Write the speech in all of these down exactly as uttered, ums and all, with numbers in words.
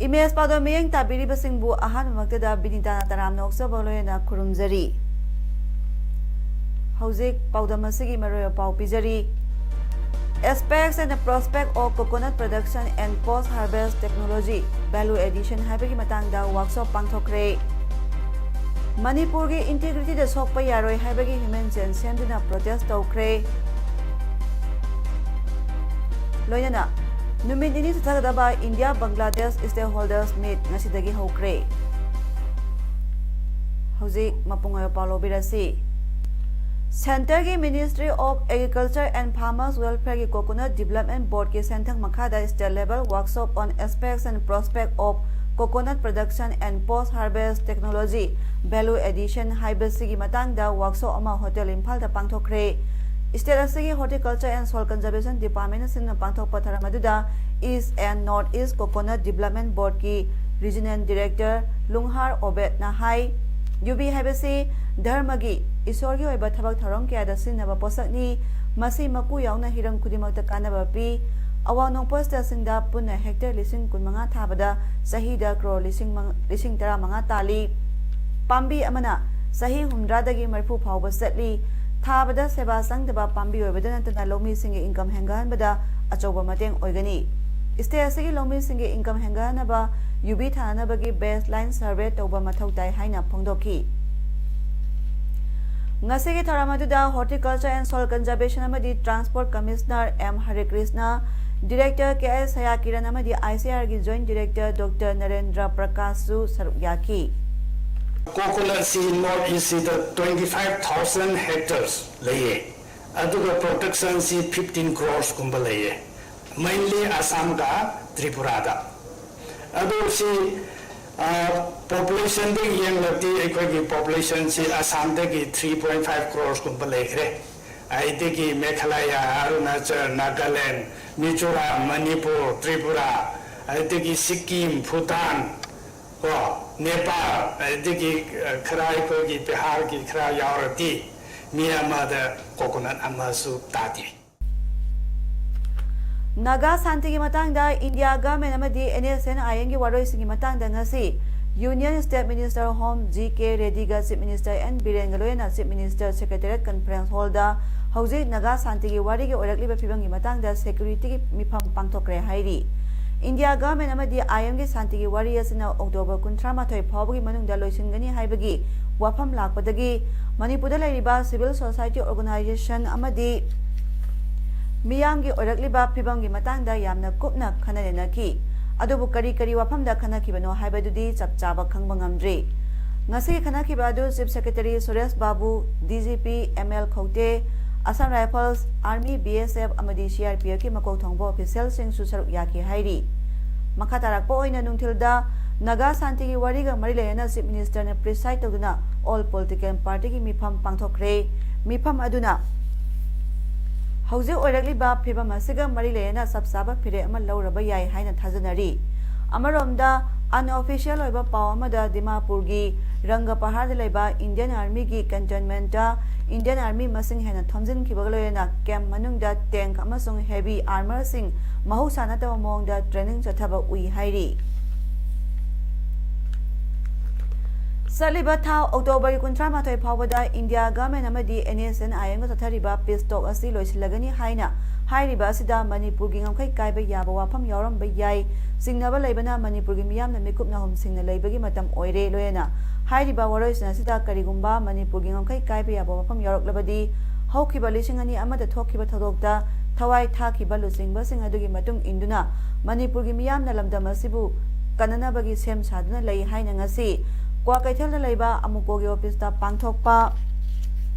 Image ꯄꯥꯎꯗꯝ ꯃꯤꯠꯌꯦꯡ ꯇꯥꯕꯤꯔꯤꯕꯁꯤꯡꯕꯨ ꯑꯍꯥꯟꯕꯃꯛꯇꯗ ꯕꯤꯅꯤꯇꯥꯅ ꯇꯔꯥꯝꯅ ꯑꯣꯛꯆꯕ ꯂꯣꯏꯅꯅ ꯈꯨꯔꯨꯝꯖꯔꯤ꯫ ꯍꯧꯖꯤꯛ ꯄꯥꯎꯗꯝ ꯑꯁꯤꯒꯤ ꯃꯔꯨꯑꯣꯏꯕ ꯄꯥꯎ ꯄꯤꯖꯔꯤ꯫ Aspects and Prospect of Coconut Production and Post Harvest Technology, Value Addition ꯍꯥꯏꯕꯒꯤ ꯃꯇꯥꯡꯗ ꯋꯥꯔꯛꯁꯣꯞ ꯄꯥꯡꯊꯣꯛꯈ꯭ꯔꯦ꯫ ꯃꯅꯤꯄꯨꯔꯒꯤ ꯏꯟꯇꯤꯒ꯭ꯔꯤꯇꯤꯗ ꯁꯣꯛꯄ ꯌꯥꯔꯣꯏ ꯍꯥꯏꯕꯒꯤ ꯍ꯭ꯌꯨꯃꯦꯟ ꯆꯦꯟ ꯁꯦꯝꯗꯨꯅ ꯄ꯭ꯔꯣꯇꯦꯁ ꯇꯧꯈ꯭ꯔꯦ꯫ ꯂꯣꯏꯅꯅ ꯅꯨꯃꯤꯠ ꯅꯤꯅꯤ ꯆꯠꯊꯒꯗꯕ ꯏꯟꯗꯤꯌꯥ ꯕꯪꯒ꯭ꯂꯥꯗꯦꯁ stakeholders meet ꯉꯁꯤꯗꯒꯤ ꯍꯧꯈ꯭ꯔꯦ꯫ ꯍꯧꯖꯤꯛ ꯃꯄꯨꯡ ꯑꯣꯏꯕ ꯄꯥꯎ ꯂꯧꯕꯤꯔꯁꯤ꯫ ꯁꯦꯟꯇꯔꯒꯤ Ministry of Agriculture and Farmers Welfareꯒꯤ Coconut Development Boardꯀꯤ ꯁꯦꯟꯊꯪ ꯃꯈꯥꯗ State Level Workshop on Aspects and Prospect of Coconut Production and Post Harvest Technology, Value Addition ꯍꯥꯏꯕꯁꯤꯒꯤ ꯃꯇꯥꯡꯗ ꯋꯥꯔꯛꯁꯣꯞ ꯑꯃ ꯍꯣꯇꯦꯜ ꯏꯝꯐꯥꯜꯗ ꯄꯥꯡꯊꯣꯛꯈ꯭ꯔꯦ꯫ ꯁ꯭ꯇꯦꯠ ꯑꯁꯤꯒꯤ Horticulture and Soil Conservation Departmentꯅ ꯁꯤꯟꯗꯨꯅ ꯄꯥꯡꯊꯣꯛꯄ ꯊꯧꯔꯝ ꯑꯗꯨꯗ East and North East Coconut Development Boardꯀꯤ Regional Director ꯂꯨꯡꯍꯥꯔ ꯑꯣꯕꯦꯠꯅ ꯍꯥꯏ, ꯌꯨꯕꯤ ꯍꯥꯏꯕꯁꯤ ꯙꯔꯃꯒꯤ, ꯏꯁꯣꯔꯒꯤ ꯑꯣꯏꯕ ꯊꯕꯛ ꯊꯧꯔꯝ ꯀꯌꯥꯗ ꯁꯤꯖꯤꯟꯅꯕ ꯄꯣꯠꯁꯛꯅꯤ꯫ ꯃꯁꯤ ꯃꯀꯨ ꯌꯥꯎꯅ ꯍꯤꯔꯝ ꯈꯨꯗꯤꯡꯃꯛꯇ ꯀꯥꯟꯅꯕ ꯄꯤ꯫ ꯑꯋꯥꯡ ꯅꯣꯡꯄꯣꯛ ꯁ꯭ꯇꯦꯠꯁꯤꯡꯗ ꯄꯨꯟꯅ ꯍꯦꯛꯇꯔ ꯂꯤꯁꯤꯡ ꯀꯨꯟꯃꯉꯥ ꯊꯥꯕꯗ ꯆꯍꯤꯗ ꯀ꯭ꯔꯣꯔ ꯂꯤꯁꯤꯡ ꯃꯉꯥ, ꯂꯤꯁꯤꯡ ꯇꯔꯥꯃꯉꯥ ꯇꯥꯜꯂꯤ꯫ ꯄꯥꯝꯕꯤ ꯑꯃꯅ ꯆꯍꯤ ꯍꯨꯝꯗ꯭ꯔꯥꯗꯒꯤ ꯃꯔꯤꯐꯨ ꯐꯥꯎꯕ ꯆꯠꯂꯤ꯫ ꯊꯥꯕꯗ ꯁꯦꯕꯥ ꯆꯪꯗꯕ ꯄꯥꯝꯕꯤ ꯑꯣꯏꯕꯗ ꯅꯠꯇꯅ ꯂꯧꯃꯤꯁꯤꯡꯒꯤ income ꯍꯦꯟꯒꯠꯍꯟꯕꯗ ꯑꯆꯧꯕ ꯃꯇꯦꯡ ꯑꯣꯏꯒꯅꯤ꯫ ꯁ꯭ꯇꯦꯠ ꯑꯁꯤꯒꯤ ꯂꯧꯃꯤꯁꯤꯡꯒꯤ income ꯍꯦꯟꯒꯠꯍꯟꯅꯕ ꯌꯨꯕꯤ ꯊꯥꯅꯅꯕꯒꯤ baseline survey ꯇꯧꯕ ꯃꯊꯧ ꯇꯥꯏ ꯍꯥꯏꯅ ꯐꯣꯡꯗꯣꯛꯈꯤ꯫ ꯉꯁꯤꯒꯤ ꯊꯧꯔꯝ ꯑꯗꯨꯗ Horticulture and Soil Conservation ꯑꯃꯗꯤ Transport Commissioner ꯑꯦꯝ ꯍꯔꯦꯀ꯭ꯔꯤꯁꯅ, Director ꯀꯦ ꯑꯥꯏ ꯁꯌꯥꯀꯤꯔꯟ ꯑꯃꯗꯤ ꯑꯥꯏ ꯁꯤ ꯑꯥꯔꯒꯤ Joint Director ꯗꯣꯛꯇꯔ ꯅꯔꯦꯟꯗ꯭ꯔ ꯄ꯭ꯔꯀꯥꯁꯁꯨ ꯁꯔꯨꯛ ꯌꯥꯈꯤ꯫ Coconutꯁꯤ North Eastꯁꯤꯗ twenty five thousand hectares ꯂꯩꯌꯦ, ꯑꯗꯨꯒ productionꯁꯤ fifteen crores ꯀꯨꯝꯕ ꯂꯩꯌꯦ꯫ Mainly Assam ꯒ ꯇ꯭ꯔꯤꯄꯨꯔꯥꯗ꯫ ꯑꯗꯨ ꯁꯤ ꯄꯣꯄꯨꯂꯦꯁꯟꯗꯒꯤ ꯌꯦꯡꯂꯕꯗꯤ ꯑꯩꯈꯣꯏꯒꯤ ꯄꯣꯄꯨꯂꯦꯁꯟꯁꯤ ꯑꯁꯥꯝꯗꯒꯤ three point five crores ꯀꯨꯝꯕ ꯂꯩꯈ꯭ꯔꯦ꯫ ꯑꯩꯗꯒꯤ ꯃꯦꯘꯥꯂꯌꯥ, ꯑꯔꯨꯅꯥꯆꯜ, ꯅꯥꯒꯥꯂꯦꯟ, ꯃꯤꯖꯣꯔꯥꯝ, ꯃꯅꯤꯄꯨꯔ, ꯇ꯭ꯔꯤꯄꯨꯔꯥ, ꯑꯗꯒꯤ ꯁꯤꯛꯀꯤꯝ, ꯚꯨꯇꯥꯟ, ꯀꯣ, ꯅꯦꯄꯥꯜ, ꯑꯗꯒꯤ ꯈꯔ ꯑꯩꯈꯣꯏꯒꯤ ꯕꯤꯍꯥꯔꯒꯤ ꯈꯔ ꯌꯥꯎꯔꯗꯤ ꯃꯤ ꯑꯃꯗ ꯀꯣꯀꯣꯅꯠ ꯑꯃꯁꯨ ꯇꯥꯗꯦ꯫ ꯅꯥꯒꯥ ꯁꯥꯟꯇꯤꯒꯤ ꯃꯇꯥꯡꯗ ꯏꯟꯗꯤꯌꯥ ꯒꯚꯔꯟꯃꯦꯟꯠ ꯑꯃꯗꯤ NSCN-IM-ꯒꯤ ꯋꯥꯔꯣꯏꯁꯤꯟꯒꯤ ꯃꯇꯥꯡꯗ ꯉꯁꯤ Union State Minister Home G K Reddy-ꯒ Chief Minister N Biren-ꯒ ꯂꯣꯏꯅꯅ Chief Minister Secretariat Conference Hall-ꯗ ꯍꯧꯖꯤꯛ ꯅꯥꯒꯥ ꯁꯥꯟꯇꯤꯒꯤ ꯋꯥꯔꯤꯒꯤ ꯑꯣꯏꯔꯛꯂꯤꯕ ꯐꯤꯕꯝꯒꯤ ꯃꯇꯥꯡꯗ ꯁꯦꯀ꯭ꯌꯨꯔꯤꯇꯤꯒꯤ ꯃꯤꯐꯝ ꯄꯥꯡꯊꯣꯛꯈ꯭ꯔꯦ ꯍꯥꯏꯔꯤ꯫ ꯏꯟꯗꯤꯌꯥ ꯒꯚꯔꯟꯃꯦꯟꯠ ꯑꯃꯗꯤ IM-ꯒꯤ ꯁꯥꯟꯇꯤꯒꯤ ꯋꯥꯔꯤ ꯑꯁꯤꯅ ꯑꯣꯛꯇꯣꯕꯔ ꯀꯨꯟꯊ꯭ꯔꯥ ꯃꯥꯊꯣꯏ ꯐꯥꯎꯕꯒꯤ ꯃꯅꯨꯡꯗ ꯂꯣꯏꯁꯤꯟꯒꯅꯤ ꯍꯥꯏꯕꯒꯤ ꯋꯥꯐꯝ ꯂꯥꯛꯄꯗꯒꯤ ꯃꯅꯤꯄꯨꯔꯗ ꯂꯩꯔꯤꯕ civil society organization ꯑꯃꯗꯤ ꯃꯤꯌꯥꯝꯒꯤ ꯑꯣꯏꯔꯛꯂꯤꯕ ꯐꯤꯕꯝꯒꯤ ꯃꯇꯥꯡꯗ ꯌꯥꯝꯅ ꯀꯨꯞꯅ ꯈꯟꯅ ꯅꯩꯅꯈꯤ꯫ ꯑꯗꯨꯕꯨ ꯀꯔꯤ ꯀꯔꯤ ꯋꯥꯐꯝꯗ ꯈꯟꯅꯈꯤꯕꯅꯣ ꯍꯥꯏꯕꯗꯨꯗꯤ ꯆꯞ ꯆꯥꯕ ꯈꯪꯕ ꯉꯝꯗ꯭ꯔꯤ꯫ ꯉꯁꯤꯒꯤ ꯈꯟꯅꯈꯤꯕ ꯑꯗꯨ Chief Secretary ꯁꯨꯔꯦꯁ ꯕꯥꯕꯨ, DGP M L ꯈꯧꯇꯦ, Assam Rifles, Army, BSF ꯑꯃꯗꯤ CRPF-ꯀꯤ ꯃꯀꯣꯛ ꯊꯣꯡꯕ official-ꯁꯤꯡꯁꯨ ꯁꯔꯨꯛ ꯌꯥꯈꯤ ꯍꯥꯏꯔꯤ꯫ ꯃꯈꯥ ꯇꯥꯔꯛꯄ ꯑꯣꯏꯅ ꯅꯨꯡꯊꯤꯜꯗ ꯅꯥꯒꯥ ꯁꯥꯟꯇꯤꯒꯤ ꯋꯥꯔꯤꯒ ꯃꯔꯤ ꯂꯩꯅꯅ Chief Minister-ꯅ preside ꯇꯧꯗꯨꯅ all political party-ꯒꯤ ꯃꯤꯐꯝ ꯄꯥꯡꯊꯣꯛꯈ꯭ꯔꯦ꯫ ꯃꯤꯐꯝ ꯑꯗꯨꯅ ꯍꯧꯖꯤꯛ ꯑꯣꯏꯔꯛꯂꯤꯕ ꯐꯤꯕꯝ ꯑꯁꯤꯒ ꯃꯔꯤ ꯂꯩꯅꯅ ꯆꯞ ꯆꯥꯕ ꯐꯤꯔꯦꯞ ꯑꯃ ꯂꯧꯔꯕ ꯌꯥꯏ ꯍꯥꯏꯅ ꯊꯥꯖꯅꯔꯤ꯫ ꯑꯃꯔꯣꯝꯗ unofficial ꯑꯣꯏꯕ ꯄꯥꯎ ꯑꯃꯗ ꯗꯤꯃꯥꯄꯨꯔꯒꯤ ꯔꯪꯒꯄꯍꯥꯔꯗ ꯂꯩꯕ Indian Army-ꯒꯤ cantonment-ꯇ Indian Army ꯃꯁꯤꯡ ꯍꯦꯟꯅ ꯊꯣꯝꯖꯤꯟꯈꯤꯕꯒ ꯂꯣꯏꯅꯅ camp ꯃꯅꯨꯡꯗ tank ꯑꯃꯁꯨꯡ heavy armour-ꯁꯤꯡ ꯃꯍꯧꯁꯥ ꯅꯠꯇꯕ ꯃꯑꯣꯡꯗ training ꯆꯠꯊꯕ ꯎꯏ ꯍꯥꯏꯔꯤ꯫ ꯆꯠꯂꯤꯕ ꯊꯥ ꯑꯣꯛꯇꯣꯕꯔꯒꯤ ꯀꯨꯟꯊ꯭ꯔꯥ ꯃꯥꯊꯣꯏ ꯐꯥꯎꯕꯗ ꯏꯟꯗꯤꯌꯥ ꯒꯚꯔꯟꯃꯦꯟꯠ ꯑꯃꯗꯤ NSCN-IM-ꯒ ꯆꯠꯊꯔꯤꯕ peace talk ꯑꯁꯤ ꯂꯣꯏꯁꯤꯜꯂꯒꯅꯤ ꯍꯥꯏꯅ ꯍꯥꯏꯔꯤꯕ ꯑꯁꯤꯗ ꯃꯅꯤꯄꯨꯔꯒꯤ ꯉꯝꯈꯩ ꯀꯥꯏꯕ ꯌꯥꯕ ꯋꯥꯐꯝ ꯌꯥꯎꯔꯝꯕ ꯌꯥꯏ꯫ ꯆꯤꯡꯅꯕ ꯂꯩꯕꯅ ꯃꯅꯤꯄꯨꯔꯒꯤ ꯃꯤꯌꯥꯝꯅ ꯃꯤꯀꯨꯞ ꯅꯥꯍꯨꯝ ꯁꯤꯡꯅ ꯂꯩꯕꯒꯤ ꯃꯇꯝ ꯑꯣꯏꯔꯦ꯫ ꯂꯣꯏꯅꯅ ꯍꯥꯏꯔꯤꯕ ꯋꯥꯔꯣꯏꯁꯤꯟ ꯑꯁꯤꯗ ꯀꯔꯤꯒꯨꯝꯕ ꯃꯅꯤꯄꯨꯔꯒꯤ ꯉꯝꯈꯩ ꯀꯥꯏꯕ ꯌꯥꯕ ꯋꯥꯐꯝ ꯌꯥꯎꯔꯛꯂꯕꯗꯤ ꯍꯧꯈꯤꯕ ꯂꯤꯁꯤꯡ ꯑꯅꯤ ꯑꯃꯗ ꯊꯣꯛꯈꯤꯕ ꯊꯧꯗꯣꯛꯇ ꯊꯋꯥꯏ ꯊꯥꯈꯤꯕ ꯂꯨꯆꯤꯡꯕꯁꯤꯡ ꯑꯗꯨꯒꯤ ꯃꯇꯨꯡ ꯏꯟꯗꯨꯅ ꯃꯅꯤꯄꯨꯔꯒꯤ ꯃꯤꯌꯥꯝꯅ ꯂꯝꯗꯝ ꯑꯁꯤꯕꯨ ꯀꯟꯅꯅꯕꯒꯤ ꯁꯦꯝ ꯁꯥꯗꯨꯅ ꯂꯩ ꯍꯥꯏꯅ ꯉꯁꯤ ꯀ꯭ꯋꯥꯀꯩꯊꯦꯜꯗ ꯂꯩꯕ ꯑꯃꯨꯀꯣꯒꯤ office-ꯇ ꯄꯥꯡꯊꯣꯛꯄ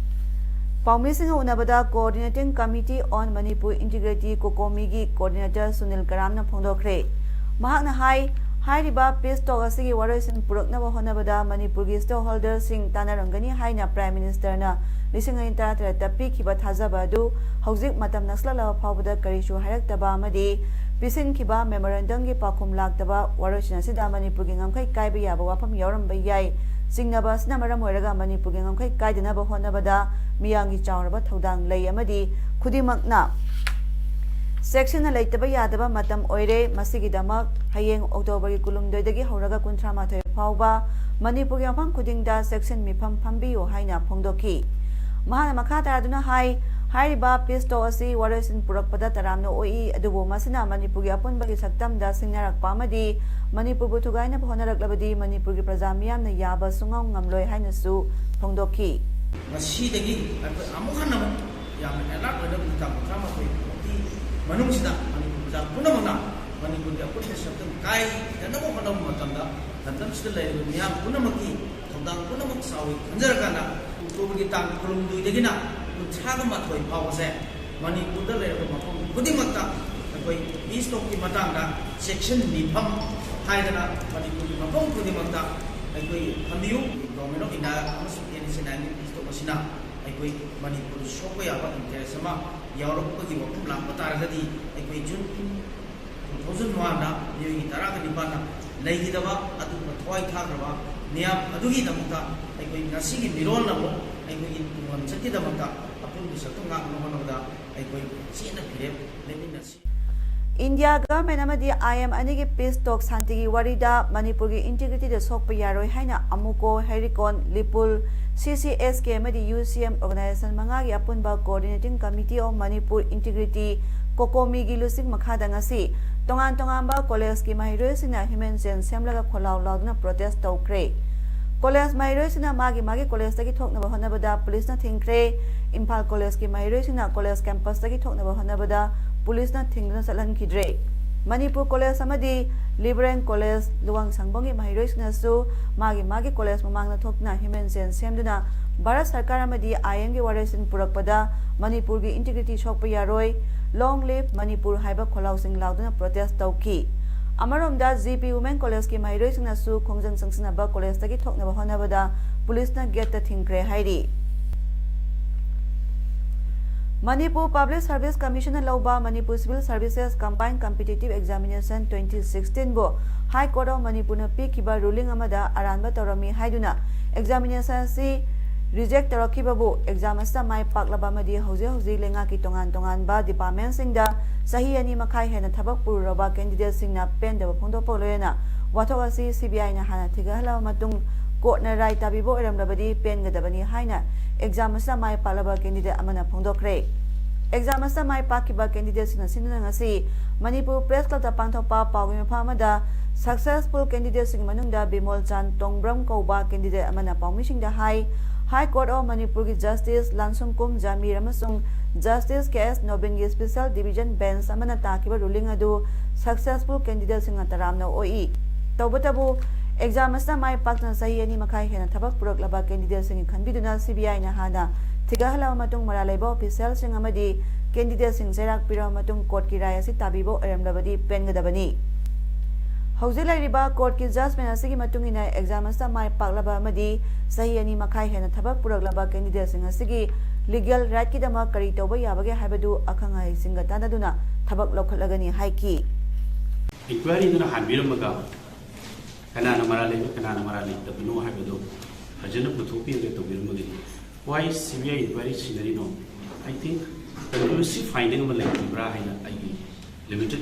ꯄꯥꯎꯃꯤꯁꯤꯡꯒ ꯎꯅꯕꯗ Coordinating Committee on Manipur Integrity, ꯀꯣꯀꯣꯃꯤꯒꯤ coordinator Sunil ꯀꯔꯥꯝꯅ ꯐꯣꯡꯗꯣꯛꯈ꯭ꯔꯦ꯫ ꯃꯍꯥꯛꯅ ꯍꯥꯏ, ꯍꯥꯏꯔꯤꯕ peace talk ꯑꯁꯤꯒꯤ ꯋꯥꯔꯣꯏꯁꯤꯟ ꯄꯨꯔꯛꯅꯕ ꯍꯣꯠꯅꯕꯗ ꯃꯅꯤꯄꯨꯔꯒꯤ stakeholderꯁꯤꯡ ꯇꯥꯟꯅꯔꯝꯒꯅꯤ ꯍꯥꯏꯅ Prime Ministerꯅ ꯂꯤꯁꯤꯡ ꯑꯅꯤ ꯇꯔꯥꯇꯔꯦꯠꯇ ꯄꯤꯈꯤꯕ ꯊꯥꯖꯕ ꯑꯗꯨ ꯍꯧꯖꯤꯛ ꯃꯇꯝ ꯅꯛꯁꯤꯜꯂꯛꯂꯕ ꯐꯥꯎꯕꯗ ꯀꯔꯤꯁꯨ ꯍꯥꯏꯔꯛꯇꯕ ꯑꯃꯗꯤ ꯄꯤꯁꯤꯟꯈꯤꯕ memorandumꯒꯤ ꯄꯥꯎꯈꯨꯝ ꯂꯥꯛꯇꯕ ꯋꯥꯔꯣꯏꯁꯤꯟ ꯑꯁꯤꯗ ꯃꯅꯤꯄꯨꯔꯒꯤ ꯉꯝꯈꯩ ꯀꯥꯏꯕ ꯌꯥꯕ ꯋꯥꯐꯝ ꯌꯥꯎꯔꯝꯕ ꯌꯥꯏ꯫ ꯆꯤꯡꯅꯕ ꯑꯁꯤꯅ ꯃꯔꯝ ꯑꯣꯏꯔꯒ ꯃꯅꯤꯄꯨꯔꯒꯤ ꯉꯝꯈꯩ ꯀꯥꯏꯗꯅꯕ ꯍꯣꯠꯅꯕꯗ ꯃꯤꯌꯥꯝꯒꯤ ꯆꯥꯎꯔꯕ ꯊꯧꯗꯥꯡ ꯂꯩ ꯑꯃꯗꯤ ꯈꯨꯗꯤꯡꯃꯛꯅ ꯆꯦꯛꯁꯤꯟꯅ ꯂꯩꯇꯕ ꯌꯥꯗꯕ ꯃꯇꯝ ꯑꯣꯏꯔꯦ꯫ ꯃꯁꯤꯒꯤꯗꯃꯛ ꯍꯌꯦꯡ Octoberꯒꯤ ꯀꯨꯟꯍꯨꯝꯗꯣꯏꯗꯒꯤ ꯍꯧꯔꯒ ꯀꯨꯟꯊ꯭ꯔꯥ ꯃꯥꯊꯣꯏ ꯐꯥꯎꯕ ꯃꯅꯤꯄꯨꯔꯒꯤ ꯃꯐꯝ ꯈꯨꯗꯤꯡꯗ ꯆꯦꯛꯁꯤꯟ ꯃꯤꯐꯝ ꯐꯝꯕꯤꯌꯨ ꯍꯥꯏꯅ ꯐꯣꯡꯗꯣꯛꯈꯤ꯫ ꯃꯍꯥꯛꯅ ꯃꯈꯥ ꯇꯥꯗꯨꯅ ꯍꯥꯏ, ꯍꯥꯏꯔꯤꯕ peace talk ꯑꯁꯤ ꯋꯥꯔꯣꯏꯁꯤꯟ ꯄꯨꯔꯛꯄꯗ ꯇꯔꯥꯝꯅ ꯑꯣꯛꯏ, ꯑꯗꯨꯕꯨ ꯃꯁꯤꯅ ꯃꯅꯤꯄꯨꯔꯒꯤ ꯑꯄꯨꯟꯕꯒꯤ ꯁꯛꯇꯝꯗ ꯁꯤꯡꯅꯔꯛꯄ ꯑꯃꯗꯤ ꯃꯅꯤꯄꯨꯔꯕꯨ ꯊꯨꯒꯥꯏꯅꯕ ꯍꯣꯠꯅꯔꯛꯂꯕꯗꯤ ꯃꯅꯤꯄꯨꯔꯒꯤ ꯄ꯭ꯔꯖꯥ ꯃꯤꯌꯥꯝꯅ ꯌꯥꯕ ꯁꯨꯡꯉꯝ ꯉꯝꯂꯣꯏ ꯍꯥꯏꯅꯁꯨ ꯐꯣꯡꯗꯣꯛꯈꯤ꯫ ꯉꯁꯤꯗꯒꯤ ꯑꯩꯈꯣꯏ ꯑꯃꯨꯛ ꯍꯟꯅ ꯑꯃꯨꯛ ꯌꯥꯝꯅ alert ꯑꯣꯏꯅꯕꯒꯤ ꯇꯥꯡ ꯀꯨꯟꯊ꯭ꯔꯥ ꯃꯥꯊꯣꯏ ꯐꯥꯎꯒꯤ ꯃꯅꯨꯡꯁꯤꯗ ꯃꯅꯤꯄꯨꯔ ꯄ꯭ꯔꯖꯥ ꯄꯨꯝꯅꯃꯛꯅ ꯃꯅꯤꯄꯨꯔꯒꯤ ꯑꯄꯨꯟꯕ ꯁꯛꯇꯝ ꯀꯥꯏꯗꯅꯕ ꯍꯣꯠꯅꯕ ꯃꯇꯝꯗ ꯂꯝꯗꯝꯁꯤꯗ ꯂꯩꯔꯤꯕ ꯃꯤꯌꯥꯝ ꯄꯨꯝꯅꯃꯛꯀꯤ ꯊꯧꯗꯥꯡ ꯄꯨꯝꯅꯃꯛ ꯆꯥꯎꯏ ꯈꯟꯖꯔꯀꯥꯟꯗ Octoberꯒꯤ ꯇꯥꯡ ꯀꯨꯟꯍꯨꯝꯗꯣꯏꯗꯒꯤꯅ ꯀꯨꯟꯊ꯭ꯔꯥꯒ ꯃꯥꯊꯣꯏ ꯐꯥꯎꯕꯁꯦ ꯃꯅꯤꯄꯨꯔꯗ ꯂꯩꯔꯕ ꯃꯐꯝ ꯈꯨꯗꯤꯡꯃꯛꯇ ꯑꯩꯈꯣꯏ peace talkꯀꯤ ꯃꯇꯥꯡꯗ ꯆꯦꯛꯁꯤꯟ ꯃꯤꯐꯝ ꯍꯥꯏꯗꯅ ꯃꯅꯤꯄꯨꯔꯒꯤ ꯃꯐꯝ ꯈꯨꯗꯤꯡꯃꯛꯇ ꯑꯩꯈꯣꯏ ꯐꯝꯕꯤꯌꯨ꯫ Government of India ꯑꯃꯁꯨꯡ NSCN peace talk ꯑꯁꯤꯅ ꯑꯩꯈꯣꯏ ꯃꯅꯤꯄꯨꯔꯗ ꯁꯣꯛꯄ ꯌꯥꯕ interest ꯑꯃ ꯌꯥꯎꯔꯛꯄꯒꯤ ꯋꯥꯐꯝ ꯂꯥꯛꯄ ꯇꯥꯔꯒꯗꯤ ꯑꯩꯈꯣꯏ June two thousand oneꯗ ꯃꯤꯑꯣꯏ ꯇꯔꯥꯒ ꯅꯤꯄꯥꯟꯅ ꯂꯩꯈꯤꯗꯕ ꯑꯗꯨꯒꯨꯝꯕ ꯊꯋꯥꯏ ꯊꯥꯈ꯭ꯔꯕ ꯃꯤꯌꯥꯝ ꯑꯗꯨꯒꯤꯗꯃꯛꯇ ꯑꯩꯈꯣꯏ ꯉꯁꯤꯒꯤ ꯃꯤꯔꯣꯜꯅ ꯑꯃꯨꯛ ꯑꯩꯈꯣꯏꯒꯤ ꯇꯨꯡꯂꯝꯆꯠꯀꯤꯗꯃꯛꯇ ꯑꯄꯨꯟꯕ ꯁꯛꯇꯝ ꯉꯥꯛꯅꯕ ꯍꯣꯠꯅꯕꯗ ꯑꯩꯈꯣꯏ ꯆꯦꯠꯅ ꯐꯤꯔꯦꯞ ꯂꯦꯞꯃꯤꯟꯅꯁꯤ꯫ India government ꯑꯃꯗꯤ IM ꯑꯅꯤꯒꯤ peace talk ꯁꯥꯟꯇꯤꯒꯤ ꯋꯥꯔꯤꯗ ꯃꯅꯤꯄꯨꯔꯒꯤ integrityꯗ ꯁꯣꯛꯄ ꯌꯥꯔꯣꯏ ꯍꯥꯏꯅ ꯑꯃꯨꯀꯣ, ꯍꯩꯔꯤꯀꯣꯟ, ꯂꯤꯄꯨꯜ, CCSK ꯑꯃꯗꯤ UCM organization ꯃꯉꯥꯒꯤ ꯑꯄꯨꯟꯕ Coordinating Committee of Manipur Integrity, ꯀꯣꯀꯣꯃꯤꯒꯤ ꯂꯨꯆꯤꯡ ꯃꯈꯥꯗ ꯉꯁꯤ ꯇꯣꯉꯥꯟ ꯇꯣꯉꯥꯟꯕ collegeꯀꯤ ꯃꯍꯩꯔꯣꯏꯁꯤꯡꯅ human chain ꯁꯦꯝꯂꯒ ꯈꯣꯜꯂꯥꯎ ꯂꯥꯎꯗꯨꯅ protest ꯇꯧꯈ꯭ꯔꯦ꯫ College ꯃꯍꯩꯔꯣꯏꯁꯤꯡꯅ ꯃꯥꯒꯤ ꯃꯥꯒꯤ collegeꯇꯒꯤ ꯊꯣꯛꯅꯕ ꯍꯣꯠꯅꯕꯗ ꯄꯨꯂꯤꯁꯅ ꯊꯤꯡꯈ꯭ꯔꯦ꯫ ꯏꯝꯐꯥꯜ collegeꯀꯤ ꯃꯍꯩꯔꯣꯏꯁꯤꯡꯅ college campusꯇꯒꯤ ꯊꯣꯛꯅꯕ ꯍꯣꯠꯅꯕꯗ ꯄꯨꯂꯤꯁꯅ ꯊꯤꯡꯗꯨꯅ ꯆꯠꯍꯟꯈꯤꯗ꯭ꯔꯦ꯫ ꯃꯅꯤꯄꯨꯔ ꯀꯣꯂꯦꯖ ꯑꯃꯗꯤ ꯂꯤꯕꯔꯦꯜ ꯀꯣꯂꯦꯖ ꯂꯨꯋꯥꯡꯁꯪꯕꯝꯒꯤ ꯃꯍꯩꯔꯣꯏꯁꯤꯡꯅꯁꯨ ꯃꯥꯒꯤ ꯃꯥꯒꯤ ꯀꯣꯂꯦꯖ ꯃꯃꯥꯡꯗ ꯊꯣꯛꯇꯨꯅ ꯍ꯭ꯌꯨꯃꯦꯟ ꯆꯦꯟ ꯁꯦꯝꯗꯨꯅ ꯚꯥꯔꯠ ꯁꯔꯀꯥꯔ ꯑꯃꯗꯤ ꯑꯥꯏ ꯑꯦꯝꯒꯤ ꯋꯥꯔꯦꯞꯁꯤꯡ ꯄꯨꯔꯛꯄꯗ ꯃꯅꯤꯄꯨꯔꯒꯤ ꯏꯟꯇꯤꯒ꯭ꯔꯤꯇꯤ ꯁꯣꯛꯄ ꯌꯥꯔꯣꯏ, "Long live Manipur" ꯍꯥꯏꯕ ꯈꯣꯜꯂꯥꯎꯁꯤꯡ ꯂꯥꯎꯗꯨꯅ ꯄ꯭ꯔꯣꯇꯦꯁ ꯇꯧꯈꯤ꯫ ꯑꯃꯔꯣꯝꯗ, ꯖꯤ ꯄꯤ ꯋꯨꯃꯦꯟ ꯀꯣꯂꯦꯖꯀꯤ ꯃꯍꯩꯔꯣꯏꯁꯤꯡꯅꯁꯨ ꯈꯣꯡꯖꯪ ꯆꯪꯁꯤꯟꯅꯕ ꯀꯣꯂꯦꯖꯇꯒꯤ ꯊꯣꯛꯅꯕ ꯍꯣꯠꯅꯕꯗ ꯄꯨꯂꯤꯁꯅ ꯒꯦꯠꯇ ꯊꯤꯡꯈ꯭ꯔꯦ ꯍꯥꯏꯔꯤ꯫ ꯃꯅꯤꯄꯨꯔ ꯄꯕ꯭ꯂꯤꯛ ꯁꯔꯚꯤꯁ ꯀꯃꯤꯁꯟꯅ ꯂꯧꯕ Manipur civil services combined competitive examination twenty ꯁꯤꯛꯁꯇꯤꯟꯕꯨ ꯍꯥꯏ ꯀꯣꯔꯠ ꯑꯣꯐ ꯃꯅꯤꯄꯨꯔꯅ ꯄꯤꯈꯤꯕ ꯔꯨꯂꯤꯡ ꯑꯃꯗ ꯑꯔꯥꯟꯕ ꯇꯧꯔꯝꯃꯤ ꯍꯥꯏꯗꯨꯅ ꯑꯦꯛꯖꯥꯃꯤꯅꯦꯁꯟ ꯑꯁꯤ ꯔꯤꯖꯦꯛ ꯇꯧꯔꯛꯈꯤꯕꯕꯨ ꯑꯦꯛꯖꯥꯝ ꯑꯁꯤꯗ ꯃꯥꯏ ꯄꯥꯛꯂꯕ ꯑꯃꯗꯤ ꯍꯧꯖꯤꯛ ꯍꯧꯖꯤꯛ ꯂꯩꯉꯥꯛꯀꯤ ꯇꯣꯉꯥꯟ ꯇꯣꯉꯥꯟꯕ ꯗꯤꯄꯥꯔꯠꯃꯦꯟꯁꯤꯡꯗ ꯆꯍꯤ ꯑꯅꯤ ꯃꯈꯥꯏ ꯍꯦꯟꯅ ꯊꯕꯛ ꯄꯨꯔꯨꯔꯕ ꯀꯦꯟꯗꯤꯗꯦꯠꯁꯤꯡꯅ ꯄꯦꯟꯗꯕ ꯐꯣꯡꯗꯣꯛꯄꯒ ꯂꯣꯏꯅꯅ ꯋꯥꯊꯣꯛ ꯑꯁꯤ ꯁꯤ ꯕꯤ ꯑꯥꯏꯅ ꯍꯥꯟꯅ ꯊꯤꯒꯠꯍꯜꯂꯕ ꯃꯇꯨꯡ ꯀꯣꯔꯠꯅ ꯔꯥꯏ ꯇꯥꯕꯤꯕ ꯑꯣꯏꯔꯝꯂꯕꯗꯤ ꯄꯦꯟꯒꯗꯕꯅꯤ ꯍꯥꯏꯅ ꯑꯦꯛꯖꯥꯝ ꯑꯁꯤꯗ ꯃꯥꯏ ꯄꯥꯛꯂꯕ ꯀꯦꯟꯗꯤꯗꯦꯠ ꯑꯃꯅ ꯐꯣꯡꯗꯣꯛꯈ꯭ꯔꯦ꯫ ꯑꯦꯛꯖꯥꯝ ꯑꯁꯤꯗ ꯃꯥꯏ ꯄꯥꯛꯈꯤꯕ ꯀꯦꯟꯗꯤꯗꯦꯠꯁꯤꯡꯅ ꯁꯤꯟꯗꯨꯅ ꯉꯁꯤ ꯃꯅꯤꯄꯨꯔ ꯄ꯭ꯔꯦꯁ ꯀ꯭ꯂꯕꯇ ꯄꯥꯡꯊꯣꯛꯄ ꯄꯥꯎꯒꯤ ꯃꯐꯝ ꯑꯃꯗ ꯁꯛꯁꯦꯁꯐꯨꯜ ꯀꯦꯟꯗꯤꯗꯦꯠꯁꯤꯡꯒꯤ ꯃꯅꯨꯡꯗ ꯕꯤꯃꯣꯜ ꯆꯥꯟ ꯇꯣꯡꯕ꯭ꯔꯝ ꯀꯧꯕ ꯀꯦꯟꯗꯤꯗꯦꯠ ꯑꯃꯅ ꯄꯥꯎꯃꯤꯁꯤꯡꯗ ꯍꯥꯏ, ꯍꯥꯏ ꯀꯣꯔꯠ ꯑꯣꯐ ꯃꯅꯤꯄꯨꯔꯒꯤ ꯖꯁꯇꯤꯁ ꯂꯥꯟꯁꯨꯝꯀꯨꯝ ꯖꯥꯃꯤꯔ ꯑꯃꯁꯨꯡ ꯖꯁꯇꯤꯁ ꯀꯦ ꯑꯦꯁ ꯅꯣꯕꯤꯟꯒꯤ ꯁ꯭ꯄꯤꯁꯦꯜ ꯗꯤꯚꯤꯖꯟ ꯕꯦꯟꯆ ꯑꯃꯅ ꯇꯥꯈꯤꯕ ꯔꯨꯂꯤꯡ ꯑꯗꯨ ꯁꯛꯁꯦꯁꯐꯨꯜ ꯀꯦꯟꯗꯤꯗꯦꯠꯁꯤꯡꯅ ꯇꯔꯥꯝꯅ ꯑꯣꯛꯏ꯫ ꯇꯧꯕꯇꯕꯨ, ꯑꯦꯛꯖꯥꯝ ꯑꯁꯤꯗ ꯃꯥꯏ ꯄꯥꯛꯇꯨꯅ ꯆꯍꯤ ꯑꯅꯤ ꯃꯈꯥꯏ ꯍꯦꯟꯅ ꯊꯕꯛ ꯄꯨꯔꯛꯂꯕ ꯀꯦꯟꯗꯤꯗꯦꯠꯁꯤꯡꯒꯤ ꯈꯟꯕꯤꯗꯨꯅ ꯁꯤ ꯕꯤ ꯑꯥꯏꯅ ꯍꯥꯟꯅ ꯊꯤꯒꯠꯍꯜꯂꯕ ꯃꯇꯨꯡ ꯃꯔꯥꯜ ꯂꯩꯕ ꯑꯣꯐꯤꯁꯤꯌꯦꯜꯁꯤꯡ ꯑꯃꯗꯤ ꯀꯦꯟꯗꯤꯗꯦꯠꯁꯤꯡ ꯆꯩꯔꯥꯛ ꯄꯤꯔꯕ ꯃꯇꯨꯡ ꯀꯣꯔꯠꯀꯤ ꯔꯥꯏ ꯑꯁꯤ ꯇꯥꯕꯤꯕ ꯑꯣꯏꯔꯝꯂꯕꯗꯤ ꯄꯦꯟꯒꯗꯕꯅꯤ꯫ ꯍꯧꯖꯤꯛ ꯂꯩꯔꯤꯕ ꯀꯣꯔꯠꯀꯤ ꯖꯖꯃꯦꯟ ꯑꯁꯤꯒꯤ ꯃꯇꯨꯡ ꯏꯟꯅ ꯑꯦꯛꯖꯥꯝ ꯑꯁꯤꯗ ꯃꯥꯏ ꯄꯥꯛꯂꯕ ꯑꯃꯗꯤ ꯆꯍꯤ ꯑꯅꯤ ꯃꯈꯥꯏ ꯍꯦꯟꯅ ꯊꯕꯛ ꯄꯨꯔꯛꯂꯕ ꯀꯦꯟꯗꯤꯗꯦꯠꯁꯤꯡ ꯑꯁꯤꯒꯤ ꯂꯤꯒꯦꯜ ꯔꯥꯏꯠꯀꯤꯗꯃꯛ ꯀꯔꯤ ꯇꯧꯕ ꯌꯥꯕꯒꯦ ꯍꯥꯏꯕꯗꯨ ꯑꯈꯪ ꯑꯍꯩꯁꯤꯡꯒ ꯇꯥꯟꯅꯗꯨꯅ ꯊꯕꯛ ꯂꯧꯈꯠꯂꯒꯅꯤ ꯍꯥꯏꯈꯤ꯫ ꯏꯟꯀ꯭ꯋꯥꯏꯔꯤꯗꯨꯅ ꯍꯥꯟꯕꯤꯔꯝꯃꯒ ꯀꯅꯥꯅ ꯃꯔꯥꯜ ꯂꯩꯕ, ꯀꯅꯥꯅ ꯃꯔꯥꯜ ꯂꯩꯇꯕꯅꯣ ꯍꯥꯏꯕꯗꯨ ꯐꯖꯅ ꯄꯨꯊꯣꯛꯄꯤꯔꯒ ꯇꯧꯕꯤꯔꯝꯃꯒꯗꯤ, why C B I inquiry ꯁꯤꯟꯅꯔꯤꯅꯣ? I think conclusive finding ꯑꯃ ꯂꯩꯇ꯭ꯔꯤꯕ꯭ꯔꯥ ꯍꯥꯏꯅ ꯑꯩꯒꯤ limited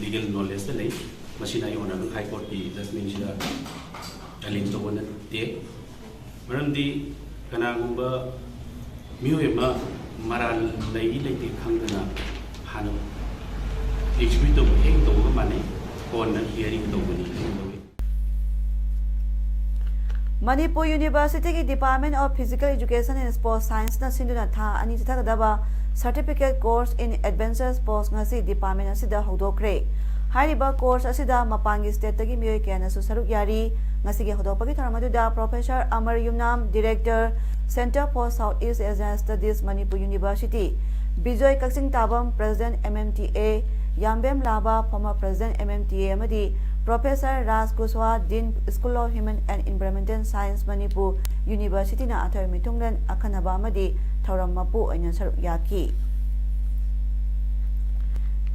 legal knowledgeꯇ ꯂꯩ꯫ ꯃꯁꯤꯅ ꯑꯩ Honourable High Courtꯀꯤ judgmentꯁꯤꯗ challenge ꯇꯧꯕ ꯅꯠꯇꯦ꯫ ꯃꯔꯝꯗꯤ ꯀꯅꯥꯒꯨꯝꯕ ꯃꯤꯑꯣꯏ ꯑꯃ ꯃꯔꯥꯜ ꯂꯩ ꯂꯩꯇꯦ ꯈꯪꯗꯅ ꯍꯥꯟꯅ execute ꯇꯧꯕ ꯍꯦꯛ ꯇꯧꯕꯒ ꯃꯥꯟꯅꯩ, ꯀꯣꯟꯅ hearing ꯇꯧꯕꯅꯤ ꯍꯥꯏꯅ ꯂꯧꯏ꯫ ꯃꯅꯤꯄꯨꯔ ꯌꯨꯅꯤꯚꯔꯁꯤꯇꯤꯒꯤ Department of Physical Education and Sports Scienceꯅ ꯁꯤꯟꯗꯨꯅ ꯊꯥ ꯑꯅꯤ ꯆꯠꯊꯒꯗꯕ Certificate Course in Adventure Sports ꯉꯁꯤ department ꯑꯁꯤꯗ ꯍꯧꯗꯣꯛꯈ꯭ꯔꯦ꯫ ꯍꯥꯏꯔꯤꯕ course ꯑꯁꯤꯗ ꯃꯄꯥꯟꯒꯤ stateꯇꯒꯤ ꯃꯤꯑꯣꯏ ꯀꯌꯥꯅꯁꯨ ꯁꯔꯨꯛ ꯌꯥꯔꯤ꯫ ꯉꯁꯤꯒꯤ ꯍꯧꯗꯣꯛꯄꯒꯤ ꯊꯧꯔꯝ ꯑꯗꯨꯗ Professor Amar Yumnam, Director, Center for South East Asian Studies, Manipur University, Bijoy Kakching ꯇꯥꯕꯝ, President, M M T A, ꯌꯥꯝꯕꯦꯝ ꯂꯥꯕꯥ, former President, M M T A, ꯑꯃꯗꯤ Professor Raj ꯀꯨꯁꯋꯥ, Dean, School of Human and Environmental Science, Manipur Universityꯅ ꯑꯊꯣꯏꯕ ꯃꯤꯊꯨꯡꯂꯦꯟ, ꯑꯈꯟꯅꯕ ꯑꯃꯗꯤ ꯊꯧꯔꯝ ꯃꯄꯨ ꯑꯣꯏꯅ ꯁꯔꯨꯛ ꯌꯥꯈꯤ꯫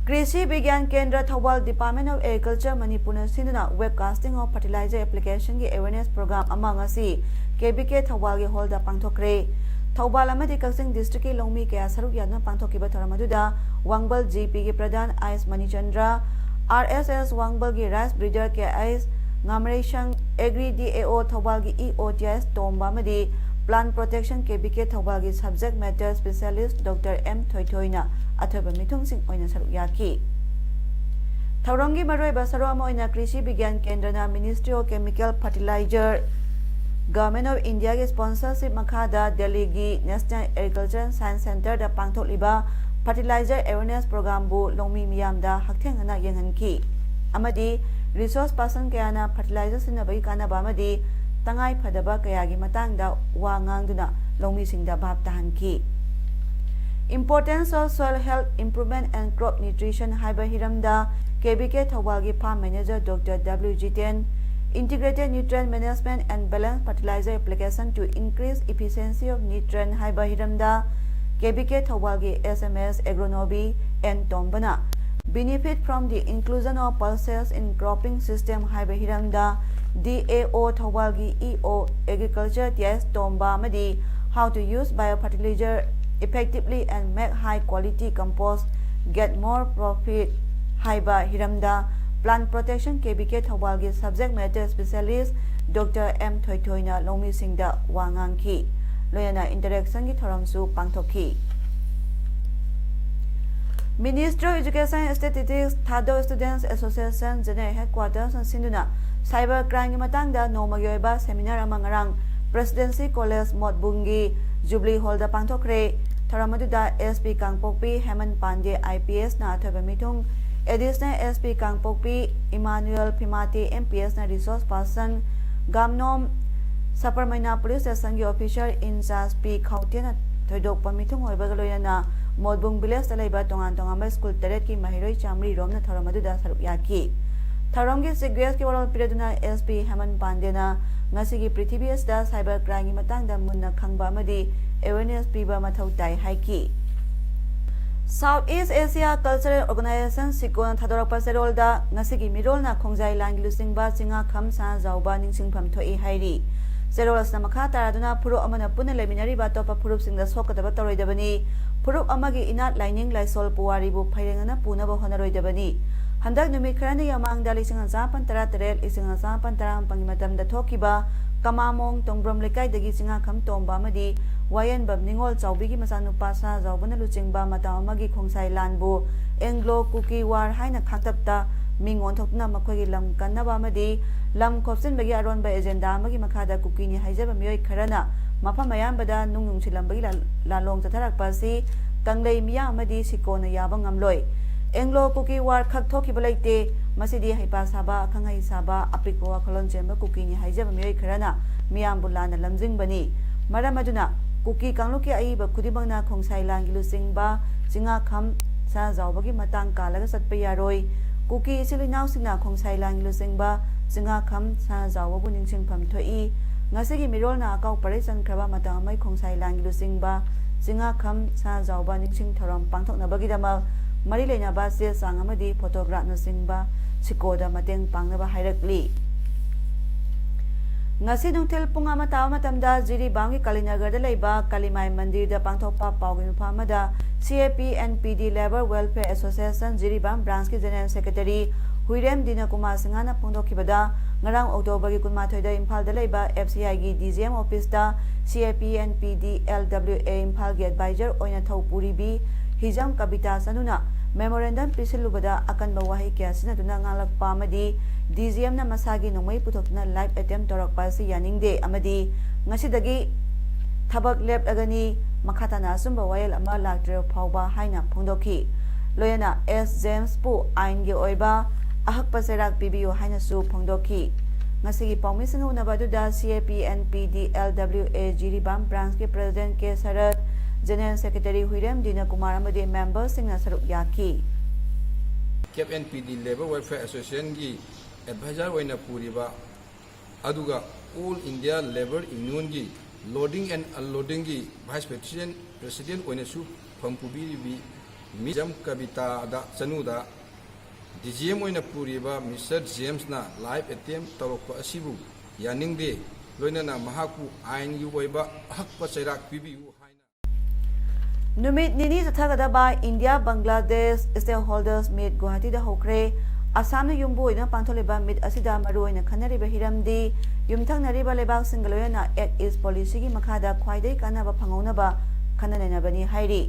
ꯀ꯭ꯔꯤꯁꯤ ꯕꯤꯒ꯭ꯌꯥꯟ ꯀꯦꯟꯗ꯭ꯔ ꯊꯧꯕꯥꯜ, Department of Agriculture, ꯃꯅꯤꯄꯨꯔꯅ ꯁꯤꯟꯗꯨꯅ Webcasting of Fertilizer Applicationꯒꯤ awareness program ꯑꯃ ꯉꯁꯤ K B K ꯊꯧꯕꯥꯜꯒꯤ hallꯗ ꯄꯥꯡꯊꯣꯛꯈ꯭ꯔꯦ꯫ ꯊꯧꯕꯥꯜ ꯑꯃꯗꯤ ꯀꯛꯆꯤꯡ districtꯀꯤ ꯂꯧꯃꯤ ꯀꯌꯥ ꯁꯔꯨꯛ ꯌꯥꯗꯨꯅ ꯄꯥꯡꯊꯣꯛꯈꯤꯕ ꯊꯧꯔꯝ ꯑꯗꯨꯗ ꯋꯥꯡꯕꯜ G Pꯒꯤ ꯄ꯭ꯔꯙꯥꯟ ꯑꯥꯏꯁ ꯃꯅꯤꯆꯟꯗ꯭ꯔ, R S S ꯋꯥꯡꯕꯜꯒꯤ rice breeder ꯀꯦ ꯑꯥꯏꯁ ꯉꯥꯃꯔꯩꯁꯪ, Agri D A O ꯊꯧꯕꯥꯜꯒꯤ E O T I S ꯇꯣꯝꯕ ꯑꯃꯗꯤ Plant Protection K B K ꯊꯧꯕꯥꯜꯒꯤ subject matter specialist Doctor M ꯊꯣꯏꯊꯣꯏꯅ ꯑꯊꯣꯏꯕ ꯃꯤꯊꯨꯡꯁꯤꯡ ꯑꯣꯏꯅ ꯁꯔꯨꯛ ꯌꯥꯈꯤ꯫ ꯊꯧꯔꯝꯒꯤ ꯃꯔꯨꯑꯣꯏꯕ ꯁꯔꯨꯛ ꯑꯃ ꯑꯣꯏꯅ ꯀ꯭ꯔꯤꯁꯤ ꯕꯤꯒ꯭ꯌꯥꯟ ꯀꯦꯟꯗ꯭ꯔꯅ Ministry of Chemical Fertilizer, Government of Indiaꯒꯤ sponsorship ꯃꯈꯥꯗ ꯗꯦꯜꯂꯤꯒꯤ National Agriculture Science Centreꯗ ꯄꯥꯡꯊꯣꯛꯂꯤꯕ fertilizer awareness programꯕꯨ ꯂꯧꯃꯤ ꯃꯤꯌꯥꯝꯗ ꯍꯛꯊꯦꯡꯅꯅ ꯌꯦꯡꯍꯟꯈꯤ ꯑꯃꯗꯤ resource person ꯀꯌꯥꯅ fertilizer ꯁꯤꯖꯤꯟꯅꯕꯒꯤ ꯀꯥꯟꯅꯕ ꯑꯃꯗꯤ ꯇꯉꯥꯏ ꯐꯗꯕ ꯀꯌꯥꯒꯤ ꯃꯇꯥꯡꯗ ꯋꯥ ꯉꯥꯡꯗꯨꯅ ꯂꯧꯃꯤꯁꯤꯡꯗ ꯚꯥꯞ ꯇꯥꯍꯟꯈꯤ꯫ Importance of Soil Health Improvement and Crop Nutrition ꯍꯥꯏꯕ ꯍꯤꯔꯝꯗ K B K ꯊꯧꯕꯥꯜꯒꯤ farm manager Doctor W Jiten, Integrated Nutrient Management and Balanced Fertilizer Application to Increase Efficiency of Nutrient ꯍꯥꯏꯕ ꯍꯤꯔꯝꯗ K B K ꯊꯧꯕꯥꯜꯒꯤ S M S agronomy N ꯇꯣꯝꯕꯅ Benefit from the Inclusion of Pulses in Cropping System ꯍꯥꯏꯕ ꯍꯤꯔꯝꯗ D A O ꯊꯧꯕꯥꯜꯒꯤ E O Agriculture T S ꯇꯣꯝꯕ ꯑꯃꯗꯤ How to Use Biofertilizer Effectively and Make High Quality Compost, Get More Profit ꯍꯥꯏꯕ ꯍꯤꯔꯝꯗ Plant Protection K B K ꯊꯧꯕꯥꯜꯒꯤ subject matter specialist Doctor M ꯊꯣꯏꯊꯣꯏꯅ ꯂꯧꯃꯤꯁꯤꯡꯗ ꯋꯥ ꯉꯥꯡꯈꯤ꯫ ꯂꯣꯏꯅꯅ interactionꯒꯤ ꯊꯧꯔꯝꯁꯨ ꯄꯥꯡꯊꯣꯛꯈꯤ꯫ Ministry of Education Statistics, Thadou Students Association General Headquarters ꯅ ꯁꯤꯟꯗꯨꯅ cyber crime ꯒꯤ ꯃꯇꯥꯡꯗ ꯅꯣꯡꯃꯒꯤ ꯑꯣꯏꯕ seminar ꯑꯃ ꯉꯔꯥꯡ Presidency College ꯃꯣꯠꯕꯨꯡꯒꯤ Jubilee Hall ꯗ ꯄꯥꯡꯊꯣꯛꯈ꯭ꯔꯦ꯫ ꯊꯧꯔꯝ ꯑꯗꯨꯗ S P Kangpokpi ꯍꯦꯃꯟ Pandey I P S ꯅ ꯑꯊꯣꯏꯕ ꯃꯤꯊꯨꯡ, Additional S P ꯀꯥꯡꯄꯣꯛꯄꯤ Emmanuel ꯐꯤꯃꯥꯇꯦ M P S ꯅ resource person, ꯒꯥꯝꯅꯣꯝ ꯁꯄꯔꯃꯩꯅꯥ police station ꯒꯤ officer in charge P ꯈꯥꯎꯇꯦꯅ ꯊꯣꯏꯗꯣꯛꯄ ꯃꯤꯊꯨꯡ ꯑꯣꯏꯕꯒ ꯂꯣꯏꯅꯅ ꯃꯣꯠꯕꯨꯡ village ꯇ ꯂꯩꯕ ꯇꯣꯉꯥꯟ ꯇꯣꯉꯥꯟꯕ school ꯇꯔꯦꯠꯀꯤ ꯃꯍꯩꯔꯣꯏ ꯆꯥꯃꯔꯤ ꯔꯣꯝꯅ ꯊꯧꯔꯝ ꯑꯗꯨꯗ ꯁꯔꯨꯛ ꯌꯥꯈꯤ꯫ ꯊꯧꯔꯝꯒꯤ chief guest ꯀꯤ ꯋꯥꯔꯣꯜ ꯄꯤꯔꯗꯨꯅ S P ꯍꯦꯃꯟ ꯄꯥꯟꯗꯦꯅ ꯉꯁꯤꯒꯤ ꯄ꯭ꯔꯤꯊꯤꯕꯤ ꯑꯁꯤꯗ cyber crime ꯒꯤ ꯃꯇꯥꯡꯗ ꯃꯨꯟꯅ ꯈꯪꯕ ꯑꯃꯗꯤ awareness ꯄꯤꯕ ꯃꯊꯧ ꯇꯥꯏ ꯍꯥꯏꯈꯤ꯫ South East Asia Cultural Organization ꯁꯤꯀꯣꯅ ꯊꯥꯗꯣꯔꯛꯄ ꯆꯦꯔꯣꯜꯗ ꯉꯁꯤꯒꯤ ꯃꯤꯔꯣꯜꯅ ꯈꯣꯡꯖꯥꯏ ꯂꯥꯟꯒꯤ ꯂꯨꯆꯤꯡꯕ ꯆꯤꯡꯉꯥꯈꯝ ꯁꯅꯥꯖꯥꯎꯕ ꯅꯤꯡꯁꯤꯡꯐꯝ ꯊꯣꯛꯏ ꯍꯥꯏꯔꯤ꯫ ꯆꯦꯔꯣꯜ ꯑꯁꯤꯅ ꯃꯈꯥ ꯇꯥꯔꯗꯨꯅ ꯐꯨꯔꯨꯞ ꯑꯃꯅ ꯄꯨꯟꯅ ꯂꯩꯃꯤꯟꯅꯔꯤꯕ ꯑꯇꯣꯞꯄ ꯐꯨꯔꯨꯞꯁꯤꯡꯗ ꯁꯣꯛꯀꯗꯕ ꯇꯧꯔꯣꯏꯗꯕꯅꯤ꯫ ꯐꯨꯔꯨꯞ ꯑꯃꯒꯤ ꯏꯅꯥꯠ, ꯂꯥꯏꯅꯤꯡ, ꯂꯥꯏꯁꯣꯜ, ꯄꯨꯋꯥꯔꯤꯕꯨ ꯐꯩꯔꯦꯡꯅꯅ ꯄꯨꯅꯕ ꯍꯣꯠꯅꯔꯣꯏꯗꯕꯅꯤ꯫ ꯍꯟꯗꯛ ꯅꯨꯃꯤꯠ ꯈꯔꯅꯤꯒꯤ ꯃꯃꯥꯡꯗ ꯂꯤꯁꯤꯡ ꯑꯃ ꯆꯥꯃꯥꯄꯟ ꯇꯔꯥꯇꯔꯦꯠ, ꯂꯤꯁꯤꯡ ꯑꯃ ꯆꯥꯃꯥꯄꯟ ꯇꯔꯥꯃꯥꯄꯟꯒꯤ ꯃꯇꯝꯗ ꯊꯣꯛꯈꯤꯕ ꯀꯃꯥꯃꯣꯡ ꯇꯣꯡꯕ꯭ꯔꯣꯝ ꯂꯩꯀꯥꯏꯗꯒꯤ ꯆꯤꯡꯉꯥꯈꯝ ꯇꯣꯝꯕ ꯑꯃꯗꯤ ꯋꯥꯌꯦꯟꯕꯝ ꯅꯤꯉꯣꯜ ꯆꯥꯎꯕꯤꯒꯤ ꯃꯆꯥꯅꯨꯄꯥ ꯁꯅꯥꯖꯥꯎꯕꯅ ꯂꯨꯆꯤꯡꯕ ꯃꯇꯝ ꯑꯃꯒꯤ ꯈꯣꯡꯁꯥꯏ ꯂꯥꯟꯕꯨ Anglo Kuki War ꯍꯥꯏꯅ ꯈꯥꯛꯇꯞꯇ ꯃꯤꯡ ꯑꯣꯟꯊꯣꯛꯇꯨꯅ ꯃꯈꯣꯏꯒꯤ ꯂꯝ ꯀꯟꯅꯕ ꯑꯃꯗꯤ ꯂꯝ ꯈꯣꯞꯆꯤꯟꯕꯒꯤ ꯑꯔꯣꯟꯕ agenda ꯑꯃꯒꯤ ꯃꯈꯥꯗ ꯀꯨꯀꯤꯅꯤ ꯍꯥꯏꯖꯕ ꯃꯤꯑꯣꯏ ꯈꯔꯅ ꯃꯐꯝ ꯑꯌꯥꯝꯕꯗ ꯅꯨꯡ ꯌꯨꯡꯁꯤꯜꯂꯝꯕꯒꯤ ꯂꯥ-, ꯂꯥꯂꯣꯡ ꯆꯠꯊꯔꯛꯄ ꯑꯁꯤ ꯀꯪꯂꯩ ꯃꯤꯌꯥꯝ ꯑꯃꯗꯤ ꯁꯤꯀꯣꯅ ꯌꯥꯕ ꯉꯝꯂꯣꯏ꯫ Anglo Kuki War ꯈꯛ ꯊꯣꯛꯈꯤꯕ ꯂꯩꯇꯦ꯫ ꯃꯁꯤꯗꯤ ꯍꯩꯄꯥ ꯁꯥꯕ, ꯑꯈꯪ ꯑꯍꯩ ꯁꯥꯕ, ꯑꯄꯤꯛꯄ ꯋꯥꯈꯜꯂꯣꯟ ꯆꯦꯟꯕ ꯀꯨꯀꯤꯅꯤ ꯍꯥꯏꯖꯕ ꯃꯤꯑꯣꯏ ꯈꯔꯅ ꯃꯤꯌꯥꯝꯕꯨ ꯂꯥꯟꯅ ꯂꯝꯖꯤꯡꯕꯅꯤ꯫ ꯃꯔꯝ ꯑꯗꯨꯅ ꯀꯨꯀꯤ ꯀꯥꯡꯂꯨꯞꯀꯤ ꯑꯏꯕ ꯈꯨꯗꯤꯡꯃꯛꯅ ꯈꯣꯡꯁꯥꯏ ꯂꯥꯟꯒꯤ ꯂꯨꯆꯤꯡꯕ ꯆꯤꯡꯉꯥꯈꯝ ꯁꯅꯥꯖꯥꯎꯕꯒꯤ ꯃꯇꯥꯡ ꯀꯥꯜꯂꯒ ꯆꯠꯄ ꯌꯥꯔꯣꯏ꯫ ꯀꯨꯀꯤ ꯏꯆꯤꯜ ꯏꯅꯥꯎꯁꯤꯡꯅ ꯈꯣꯡꯁꯥꯏ ꯂꯥꯟꯒꯤ ꯂꯨꯆꯤꯡꯕ ꯆꯤꯡꯉꯥꯈꯝ ꯁꯅꯥꯖꯥꯎꯕꯕꯨ ꯅꯤꯡꯁꯤꯡꯐꯝ ꯊꯣꯛꯏ꯫ ꯉꯁꯤꯒꯤ ꯃꯤꯔꯣꯜꯅ ꯑꯀꯥꯎ ꯄꯔꯩ ꯆꯟꯈ꯭ꯔꯕ ꯃꯇꯝ ꯑꯃꯒꯤ ꯈꯣꯡꯁꯥꯏ ꯂꯥꯟꯒꯤ ꯂꯨꯆꯤꯡꯕ ꯆꯤꯡꯉꯥꯈꯝ ꯁꯅꯥꯖꯥꯎꯕ ꯅꯤꯡꯁꯤꯡ ꯊꯧꯔꯝ ꯄꯥꯡꯊꯣꯛꯅꯕꯒꯤꯗꯃꯛ ꯃꯔꯤ ꯂꯩꯅꯕ ꯆꯦ ꯆꯥꯡ ꯑꯃꯗꯤ photographꯅꯆꯤꯡꯕ ꯁꯤꯀꯣꯗ ꯃꯇꯦꯡ ꯄꯥꯡꯅꯕ ꯍꯥꯏꯔꯛꯂꯤ꯫ ꯉꯁꯤ ꯅꯨꯡꯊꯤꯜ ꯄꯨꯡ ꯑꯃ ꯇꯥꯕ ꯃꯇꯝꯗ ꯖꯤꯔꯤꯕꯥꯝꯒꯤ ꯀꯥꯂꯤꯅꯒꯔꯗ ꯂꯩꯕ ꯀꯥꯂꯤꯃꯥꯏ ꯃꯟꯗꯤꯔꯗ ꯄꯥꯡꯊꯣꯛꯄ ꯄꯥꯎꯒꯤ ꯃꯤꯐꯝ ꯑꯃꯗ C A P N P D Labour Welfare Association Jiribam branchꯀꯤ General Secretary ꯍꯨꯏꯔꯦꯝ ꯗꯤꯅꯀꯨꯃꯥꯔ ꯁꯤꯡꯍꯅ ꯐꯣꯡꯗꯣꯛꯈꯤꯕꯗ, ꯉꯔꯥꯡ Octoberꯒꯤ ꯀꯨꯟꯃꯥꯊꯣꯏꯗ ꯏꯝꯐꯥꯜꯗ ꯂꯩꯕ F C Iꯒꯤ D G M officeꯇ C A P N P D L W A ꯏꯝꯐꯥꯜꯒꯤ advisor ꯑꯣꯏꯅ ꯊꯧ ꯄꯨꯔꯤꯕꯤ ꯍꯤꯖꯝ ꯀꯕꯤꯇꯥ ꯆꯅꯨꯅ memorandum ꯄꯤꯁꯤꯜꯂꯨꯕꯗ ꯑꯀꯟꯕ ꯋꯥꯍꯩ ꯀꯌꯥ ꯁꯤꯖꯤꯟꯅꯗꯨꯅ ꯉꯥꯡꯂꯛꯄ ꯑꯃꯗꯤ D G M ꯅ ꯃꯁꯥꯒꯤ ꯅꯣꯡꯃꯩ ꯄꯨꯊꯣꯛꯇꯨꯅ live attempt ꯇꯧꯔꯛꯄ ꯑꯁꯤ ꯌꯥꯅꯤꯡꯗꯦ ꯑꯃꯗꯤ ꯉꯁꯤꯗꯒꯤ ꯊꯕꯛ ꯂꯦꯞꯂꯒꯅꯤ, ꯃꯈꯥ ꯇꯥꯅ ꯑꯆꯨꯝꯕ ꯋꯥꯌꯦꯜ ꯑꯃ ꯂꯥꯛꯇ꯭ꯔꯤꯕ ꯐꯥꯎꯕ ꯍꯥꯏꯅ ꯐꯣꯡꯗꯣꯛꯈꯤ꯫ ꯂꯣꯏꯅꯅ S ꯖꯦꯝꯁꯄꯨ ꯑꯥꯏꯟꯒꯤ ꯑꯣꯏꯕ ꯑꯍꯛꯄ ꯆꯩꯔꯥꯛ ꯄꯤꯕꯤꯌꯨ ꯍꯥꯏꯅꯁꯨ ꯐꯣꯡꯗꯣꯛꯈꯤ꯫ ꯉꯁꯤꯒꯤ ꯄꯥꯎꯃꯤꯁꯤꯡꯒ ꯎꯅꯕ ꯑꯗꯨꯗ C A P N P D L W A Jiribam branch ꯀꯤ president K ꯁꯔꯠ, general secretary ꯍꯨꯏꯔꯦꯝ ꯗꯤꯅꯀꯨꯃꯥꯔ ꯑꯃꯗꯤ member ꯁꯤꯡꯅ ꯁꯔꯨꯛ ꯌꯥꯈꯤ꯫ ꯀꯦꯞ ꯑꯦꯟ ꯄꯤ ꯗꯤ Labour Welfare Association ꯒꯤ advisor ꯑꯣꯏꯅ ꯄꯨꯔꯤꯕ, ꯑꯗꯨꯒ All India Labour Union ꯒꯤ loading and unloading ꯒꯤ vice president, president ꯑꯣꯏꯅꯁꯨ ꯐꯝ ꯄꯨꯕꯤꯔꯤꯕꯤ ꯃꯤꯖꯝ ꯀꯕꯤꯇꯥꯗ ꯆꯅꯨꯗ D G M ꯑꯣꯏꯅ ꯄꯨꯔꯤꯕ Mister ꯖꯦꯝꯁꯅ live attempt ꯇꯧꯔꯛꯄ ꯑꯁꯤꯕꯨ ꯌꯥꯅꯤꯡꯗꯦ, ꯂꯣꯏꯅꯅ ꯃꯍꯥꯛꯄꯨ ꯑꯥꯏꯟꯒꯤ ꯑꯣꯏꯕ ꯑꯍꯛꯄ ꯆꯩꯔꯥꯛ ꯄꯤꯕꯤꯌꯨ ꯍꯥꯏꯅ ꯅꯨꯃꯤꯠ ꯅꯤꯅꯤ ꯆꯠꯊꯒꯗꯕ India Bangladesh Stakeholders Meet ꯒꯨꯋꯥꯍꯥꯇꯤꯗ ꯍꯧꯈ꯭ꯔꯦ꯫ ꯑꯁꯥꯝꯅ ꯌꯨꯝꯕꯨ ꯑꯣꯏꯗꯨꯅ ꯄꯥꯡꯊꯣꯛꯂꯤꯕ meet ꯑꯁꯤꯗ ꯃꯔꯨꯑꯣꯏꯅ ꯈꯟꯅꯔꯤꯕ ꯍꯤꯔꯝꯗꯤ ꯌꯨꯝꯊꯪꯅꯔꯤꯕ ꯂꯩꯕꯥꯛꯁꯤꯡꯒ ꯂꯣꯏꯅꯅ Act East policy ꯒꯤ ꯃꯈꯥꯗ ꯈ꯭ꯋꯥꯏꯗꯒꯤ ꯀꯥꯟꯅꯕ ꯐꯪꯍꯧꯅꯕ ꯈꯟꯅ ꯅꯩꯅꯕꯅꯤ ꯍꯥꯏꯔꯤ꯫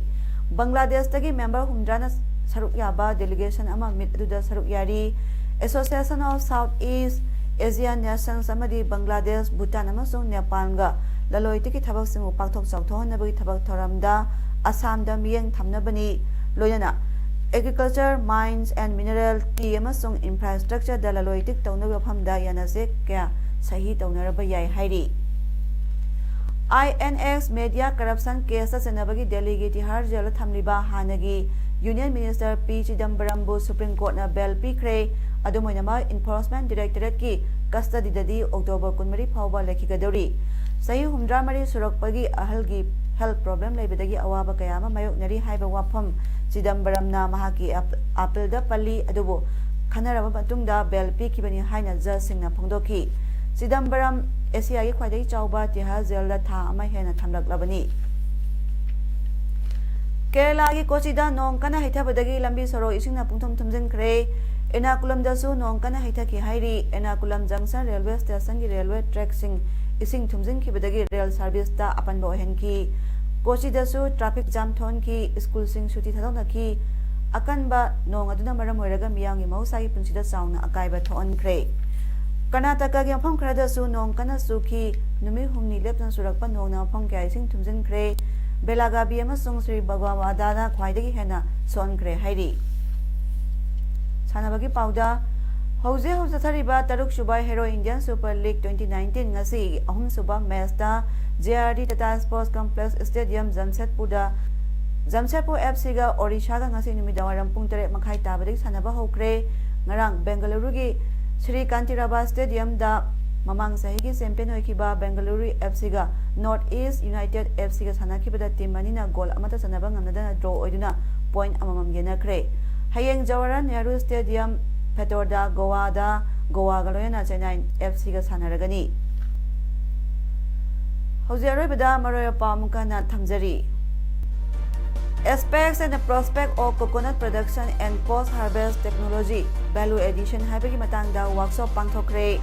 ꯕꯪꯒ꯭ꯂꯥꯗꯦꯁꯇꯒꯤ member ꯍꯨꯝꯗ꯭ꯔꯥꯅ ꯁꯔꯨꯛ ꯌꯥꯕ delegation ꯑꯃ meet ꯑꯗꯨꯗ ꯁꯔꯨꯛ ꯌꯥꯔꯤ꯫ Association of South East Asian Nations ꯑꯃꯗꯤ ꯕꯪꯒ꯭ꯂꯥꯗꯦꯁ, ꯚꯨꯇꯥꯟ ꯑꯃꯁꯨꯡ ꯅꯦꯄꯥꯜꯒ ꯂꯂꯣꯟ ꯏꯇꯤꯛꯀꯤ ꯊꯕꯛꯁꯤꯡꯕꯨ ꯄꯥꯛꯊꯣꯛ ꯆꯥꯎꯊꯣꯛꯍꯟꯅꯕꯒꯤ ꯊꯕꯛ ꯊꯧꯔꯝꯗ ꯑꯁꯥꯝꯗ ꯃꯤꯠꯌꯦꯡ ꯊꯝꯅꯕꯅꯤ꯫ ꯂꯣꯏꯅꯅ agriculture, mines and mineral, tea ꯑꯃꯁꯨꯡ infrastructure ꯗ ꯂꯂꯣꯟ ꯏꯇꯤꯛ ꯇꯧꯅꯕꯒꯤ ꯋꯥꯐꯝꯗ ꯌꯥꯅꯆꯦ ꯀꯌꯥ ꯁꯍꯤ ꯇꯧꯅꯔꯕ ꯌꯥꯏ ꯍꯥꯏꯔꯤ꯫ I N X media corruption case ꯇ ꯆꯩꯅꯕꯒꯤ ꯗꯦꯜꯂꯤꯒꯤ ꯇꯤꯍꯥꯔ ꯖꯦꯜꯗ ꯊꯝꯂꯤꯕ ꯍꯥꯟꯅꯒꯤ Union Minister P ꯆꯤꯗꯝꯕꯔꯝꯕꯨ Supreme Court ꯅ bail ꯄꯤꯈ꯭ꯔꯦ꯫ ꯑꯗꯨꯝ ꯑꯣꯏꯅꯃꯛ, Enforcement Directorate ꯀꯤ custody ꯗꯗꯤ October ꯀꯨꯟꯃꯔꯤ ꯐꯥꯎꯕ ꯂꯩꯈꯤꯒꯗꯧꯔꯤ꯫ ꯆꯍꯤ ꯍꯨꯝꯗ꯭ꯔꯥꯃꯔꯤ ꯁꯨꯔꯛꯄꯒꯤ ꯑꯍꯜꯒꯤ health problem ꯂꯩꯕꯗꯒꯤ ꯑꯋꯥꯕ ꯀꯌꯥ ꯑꯃ ꯃꯥꯌꯣꯛꯅꯔꯤ ꯍꯥꯏꯕ ꯋꯥꯐꯝ ꯆꯤꯗꯝꯕꯔꯝꯅ ꯃꯍꯥꯛꯀꯤ ꯑꯞ-, appeal ꯗ ꯄꯜꯂꯤ, ꯑꯗꯨꯕꯨ ꯈꯟꯅꯔꯕ ꯃꯇꯨꯡꯗ bail ꯄꯤꯈꯤꯕꯅꯤ ꯍꯥꯏꯅ judge ꯁꯤꯡꯅ ꯐꯣꯡꯗꯣꯛꯈꯤ꯫ ꯆꯤꯗꯝꯕꯔꯝ ꯑꯦꯁꯤꯌꯥꯒꯤ ꯈ꯭ꯋꯥꯏꯗꯒꯤ ꯆꯥꯎꯕ ꯇꯤꯍꯥꯔ ꯖꯦꯜꯗ ꯊꯥ ꯑꯃ ꯍꯦꯟꯅ ꯊꯝꯂꯛꯂꯕꯅꯤ꯫ ꯀꯦꯔꯂꯥꯒꯤ ꯀꯣꯆꯤꯗ ꯅꯣꯡ ꯀꯟꯅ ꯍꯩꯊꯕꯗꯒꯤ ꯂꯝꯕꯤ ꯁꯣꯔꯣꯛ ꯏꯁꯤꯡꯅ ꯄꯨꯡꯊꯨꯝ ꯊꯨꯝꯖꯤꯟꯈ꯭ꯔꯦ꯫ ꯑꯦꯔꯅꯥꯀꯨꯂꯝꯗꯁꯨ ꯅꯣꯡ ꯀꯟꯅ ꯍꯩꯊꯈꯤ ꯍꯥꯏꯔꯤ꯫ ꯑꯦꯔꯅꯥꯀꯨꯂꯝ junction railway station ꯒꯤ railway track ꯁꯤꯡ ꯏꯁꯤꯡ ꯊꯨꯝꯖꯤꯟꯈꯤꯕꯗꯒꯤ rail service ꯇ ꯑꯄꯟꯕ ꯑꯣꯏꯍꯟꯈꯤ꯫ ꯀꯣꯆꯤꯗꯁꯨ traffic jam ꯊꯣꯛꯍꯟꯈꯤ꯫ ꯁ꯭ꯀꯨꯜꯁꯤꯡ ꯁꯨꯇꯤ ꯊꯥꯗꯣꯛꯅꯈꯤ꯫ ꯑꯀꯟꯕ ꯅꯣꯡ ꯑꯗꯨꯅ ꯃꯔꯝ ꯑꯣꯏꯔꯒ ꯃꯤꯌꯥꯝꯒꯤ ꯃꯍꯧꯁꯥꯒꯤ ꯄꯨꯟꯁꯤꯗ ꯆꯥꯎꯅ ꯑꯀꯥꯏꯕ ꯊꯣꯛꯍꯟꯈ꯭ꯔꯦ꯫ ꯀꯔꯅꯥꯇꯀꯥꯒꯤ ꯃꯐꯝ ꯈꯔꯗꯁꯨ ꯅꯣꯡ ꯀꯟꯅ ꯆꯨꯈꯤ꯫ ꯅꯨꯃꯤꯠ ꯍꯨꯝꯅꯤ ꯂꯦꯞꯇꯅ ꯆꯨꯔꯛꯄ ꯅꯣꯡꯅ ꯃꯐꯝ ꯀꯌꯥ ꯏꯁꯤꯡ ꯊꯨꯝꯖꯤꯟꯈ꯭ꯔꯦ꯫ ꯕꯦꯂꯥꯒꯥꯕꯤ ꯑꯃꯁꯨꯡ ꯁ꯭ꯔꯤ ꯕꯒꯋꯥꯗꯥꯅ ꯈ꯭ꯋꯥꯏꯗꯒꯤ ꯍꯦꯟꯅ ꯁꯣꯛꯍꯟꯈ꯭ꯔꯦ ꯍꯥꯏꯔꯤ꯫ ꯁꯥꯟꯅꯕꯒꯤ ꯄꯥꯎꯗ, ꯍꯧꯖꯤꯛ ꯍꯧꯖꯤꯛ ꯆꯠꯊꯔꯤꯕ ꯇꯔꯨꯛꯁꯨꯕ Hero Indian super league twenty nineteen ꯉꯁꯤ ꯑꯍꯨꯝꯁꯨꯕ ꯃꯦꯆꯇ JRD Tata Sports Complex Stadium ꯖꯝꯁꯦꯗꯄꯨꯔꯗ ꯖꯝꯁꯦꯗꯄꯨꯔ FCꯒ ꯑꯣꯔꯤꯁꯥꯒ ꯉꯁꯤ ꯅꯨꯃꯤꯗꯥꯡꯋꯥꯏꯔꯝ ꯄꯨꯡ ꯇꯔꯦꯠ ꯃꯈꯥꯏ ꯇꯥꯕꯗꯒꯤ ꯁꯥꯟꯅꯕ ꯍꯧꯈ꯭ꯔꯦ꯫ ꯉꯔꯥꯡ ꯕꯦꯡꯒꯂꯨꯔꯨꯒꯤ ꯁ꯭ꯔꯤ ꯀꯥꯟꯇꯤꯔꯥꯕꯥ ꯁ꯭ꯇꯦꯗꯤꯌꯝꯗ ꯃꯃꯥꯡ ꯆꯍꯤꯒꯤ ꯆꯦꯝꯄꯤꯌꯟ ꯑꯣꯏꯈꯤꯕ ꯕꯦꯡꯒꯂꯨꯔꯨ FCꯒ North East United FCꯒ ꯁꯥꯟꯅꯈꯤꯕꯗ ꯇꯤꯝ ꯑꯅꯤꯅ ꯒꯣꯜ ꯑꯃꯠꯇ ꯆꯟꯅꯕ ꯉꯝꯅꯗꯅ ꯗ꯭ꯔꯣ ꯑꯣꯏꯗꯨꯅ ꯄꯣꯏꯟꯠ ꯑꯃꯃꯝ ꯌꯦꯟꯅꯈ꯭ꯔꯦ꯫ ꯍꯌꯦꯡ ꯖꯋꯥꯍꯔꯂꯥꯜ ꯅꯦꯍꯔꯨ ꯁ꯭ꯇꯦꯗꯤꯌꯝ, ꯐꯦꯇꯣꯔꯗꯥ, ꯒꯣꯋꯥꯗ ꯒꯣꯋꯥꯒ ꯂꯣꯏꯅꯅ ꯆꯦꯟꯅꯥꯏ FCꯒ ꯁꯥꯟꯅꯔꯒꯅꯤ꯫ ꯍꯧꯖꯤꯛ ꯑꯔꯣꯏꯕꯗ ꯃꯔꯨꯑꯣꯏꯕ ꯄꯥꯎ ꯑꯃꯨꯛꯀ ꯍꯟꯅ ꯊꯝꯖꯔꯤ꯫ Aspects and Prospect of Coconut Production and Post Harvest Technology, Value Addition ꯍꯥꯏꯕꯒꯤ ꯃꯇꯥꯡꯗ ꯋꯥꯔꯛꯁꯣꯞ ꯄꯥꯡꯊꯣꯛꯈ꯭ꯔꯦ꯫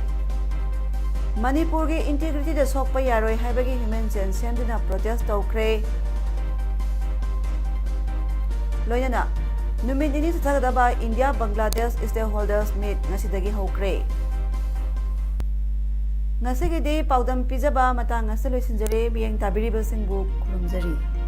ꯃꯅꯤꯄꯨꯔꯒꯤ ꯏꯟꯇꯤꯒ꯭ꯔꯤꯇꯤꯗ ꯁꯣꯛꯄ ꯌꯥꯔꯣꯏ ꯍꯥꯏꯕꯒꯤ ꯍ꯭ꯌꯨꯃꯦꯟ ꯆꯦꯟ ꯁꯦꯝꯗꯨꯅ ꯄ꯭ꯔꯣꯇꯦꯁ ꯇꯧꯈ꯭ꯔꯦ꯫ ꯂꯣꯏꯅꯅ ꯅꯨꯃꯤꯠ ꯅꯤꯅꯤ ꯆꯠꯊꯒꯗꯕ ꯏꯟꯗꯤꯌꯥ ꯕꯪꯒ꯭ꯂꯥꯗꯦꯁ ꯁ꯭ꯇꯦꯛ ꯍꯣꯜꯗꯔꯁ ꯃꯤꯠ ꯉꯁꯤꯗꯒꯤ ꯍꯧꯈ꯭ꯔꯦ꯫ ꯉꯁꯤꯒꯤꯗꯤ ꯄꯥꯎꯗꯝ ꯄꯤꯖꯕ ꯃꯇꯥꯡ ꯑꯁꯤꯗ ꯂꯣꯏꯁꯤꯟꯖꯔꯦ꯫ ꯃꯤꯠꯌꯦꯡ ꯇꯥꯕꯤꯔꯤꯕꯁꯤꯡꯕꯨ ꯈꯨꯔꯨꯝꯖꯔꯤ꯫